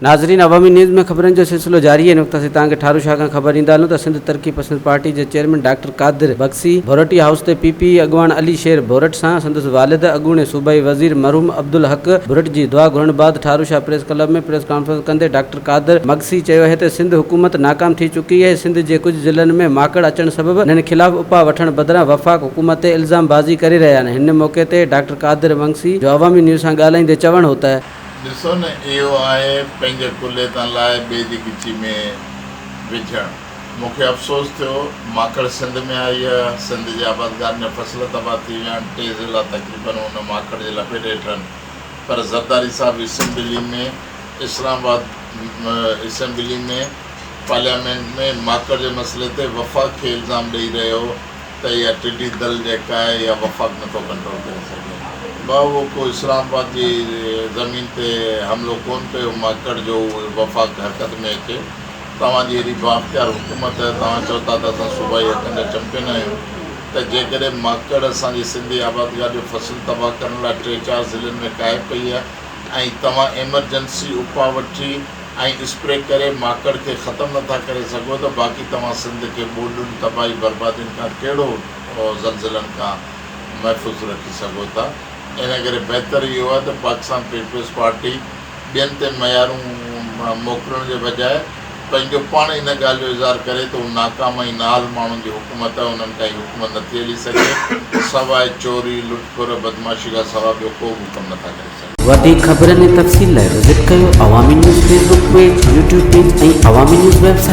ناظرين عوامي نيوز ۾ خبرن جو سلسلو جاري آهي. هن وقت اسين توهان کي ٺارو شاهه کان خبر ڏيندا هلون ته سنڌ ترقي پسند پارٽي جي chairman doctor Qadir Magsi Bhurtri house تي پي پي اڳواڻ علي شير ڀورٽ سان سندس والد اڳوڻي صوبائي وزير مرحوم عبدالحق ڀرٽ جي دعا گهرڻ بعد Tharo Shah press club ۾ press conference ڪندي ڊاڪٽر قادر مگسي چيو آهي ته سنڌ حڪومت ناڪام ٿي چڪي آهي، سنڌ جي ڪجهه ضلعن ۾ ماڪڙ اچڻ سبب انهن خلاف اپاء وٺڻ بدران وفاق حڪومت تي الزام بازي ڪري رهيا آهن. هن موقعي تي ڊاڪٽر قادر مگسي جو عوامي نيوز سان ڳالهائيندي چوڻ هو ته. ڏسو نه اهو آهي پنهنجي ڪلهي تان لاهي ٻئي جي ڳچي ۾ وجهڻ. مون کي افسوس ٿيو، ماڪڙ سنڌ ۾ آئي آهي، سنڌ جي آبادگارن جا فصل تباهه ٿي ويا آهن، ٽي ضلعا تقريبن ان ماڪڙ جي لپيٽ هيٺ آهن، پر زرداري صاحب اسيمبلي ۾ اسلام آباد اسيمبلي ۾ پارليامينٽ ۾ ماڪڙ جي مسئلي تي وفاق کي الزام ڏئي رهيو هو. ته اها ٽڊي دل جيڪا آهي اها وفاق نٿو ڪنٽرول ڪري سگهي. ڀاء اهو ڪو اسلام آباد جي زمين تي حملو ڪون ڪيو ماڪڙ جو اهو وفاق حرڪت ۾ اچي. توهان جي ايڏي بااختيار حڪومت توهان چئو ٿا ته اسان صوبائي حقن جا چمپين آهيون ته جيڪڏهن ماڪڙ اسان جي سنڌي آبادگار جو فصل تباهه ڪرڻ لاء ٽي چار ضلعن ۾ ڪاهي پئي آهي ۽ توهان ايمرجنسي اپاء وٺي ۽ اسپري ڪري ماڪڙ کي ختم نٿا ڪري سگهو ته باقي توهان سنڌ کي ٻوڏن، تباهي بربادين کان ڪهڙو زلزلن کان محفوظ رکي سگهو ٿا. ان ڪري بهتر اهو آهي ته پاڪستان پيپلز پارٽي ٻين تي ميارون موڪلڻ جي بجاء پنهنجو پاڻ ان ڳالهه جو اظهار ڪري ته هو ناڪام ۽ نااهل ماڻهن جي حڪومت آهي انهن کان هي حڪومت نٿي هلي سگهي سواء چوري، لٽ ڦر، بدمعاشي کان سواء ٻيو ڪو به ڪم نٿا ڪري سگهن. وڌيڪ خبرن ۽ تفصيل لاء وزٽ ڪيو Awami news Facebook page, YouTube page ۽ Awami news website.